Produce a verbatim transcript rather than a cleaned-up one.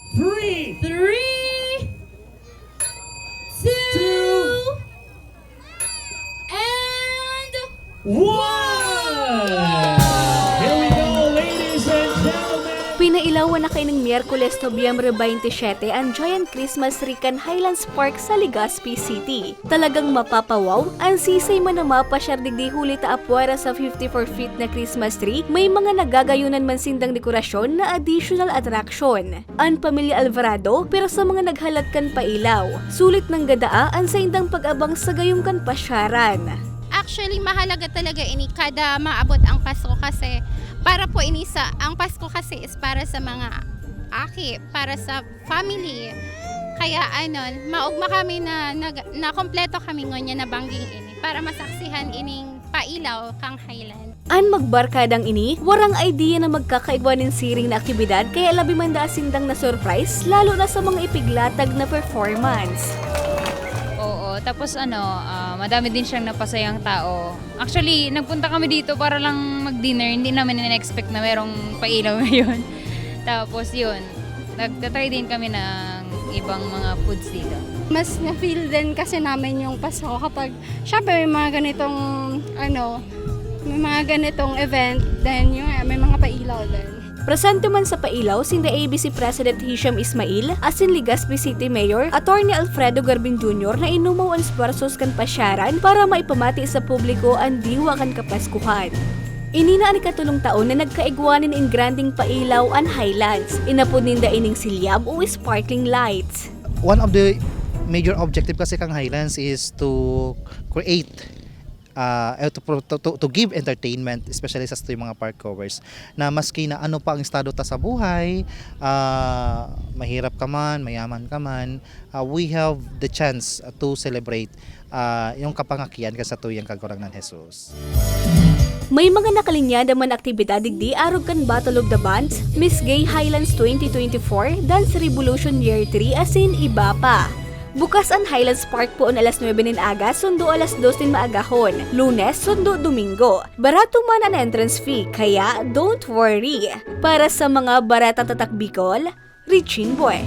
Three, Three, two, two, and one! Here we go, ladies and gentlemen! Pinailawan na kaining Miyerkules, Nobyembre twenty-seven, an Giant Christmas Tree kan Highlands Park sa Legazpi City. Talagang mapapawaw an sisay man na mapasyar digdi, huli ta apwera sa fifty-four feet na Christmas tree, may mga nagagayunan man sindang dekorasyon na additional attraction. An pamilya Alvarado, pero sa mga naghalat kan pailaw, sulit nanggadaa an saindang pag-abang sa gayong kan pasyaran. Actually, mahalaga talaga ini kada maabot ang Pasko kasi para po ini sa, ang Pasko kasi is para sa mga aki, para sa family. Kaya ano, maugma kami na, na, na kompleto kami ngunyan na bangging ini para masaksihan ining pailaw kang Highland. An magbarkadang ini, warang idea na magkakaigwa nin siring na aktibidad, kaya labi man daa sindang na-surprise, lalo na sa mga ipiglatag na performance. Oo, tapos ano, ah, madami din siyang napasayang tao. Actually, nagpunta kami dito para lang mag-dinner. Hindi namin in-expect na merong pailaw ngayon. Tapos yun, nagtatry din kami ng ibang mga foods dito. Mas na-feel din kasi namin yung Pasko kapag, syempre, may mga ganitong, ano, may mga ganitong event, then yung may mga pailaw din. Presente man sa pailaw sinda A B C President Hisham Ismail asin Legazpi City Mayor Attorney Alfredo Garbin Junior na inumaw an esfuerzos kan pasyaran para maipamati sa publiko an diwa kan Kapaskuhan. Ini na an ikatulong taon na nagkaigwa nin engrandeng pailaw an Highlands. Inapod ninda ining silyab o sparkling lights. One of the major objective kasi kang Highlands is to create uh, eh, to, pro- to, to, to give entertainment, especially sa ating mga park goers, na maski na ano pa ang estado ta sa buhay, ah, mahirap ka man, mayaman ka man, ah, we have the chance to celebrate ah, yung kapangakian kan satuyang Kagurangnan Jesus. May mga nakalinyada man aktibidad digdi arog kan Battle of the Bands, Miss Gay Highlands twenty twenty-four, Dance Revolution Year three asin iba pa. Bukas an Highlands Park poon alas nuebe nin aga sundo alas dos nin maagahon, Lunes sundo Domingo. Barato man an entrance fee, kaya don't worry. Para sa mga baratang tatak Bicol, Richin Boy.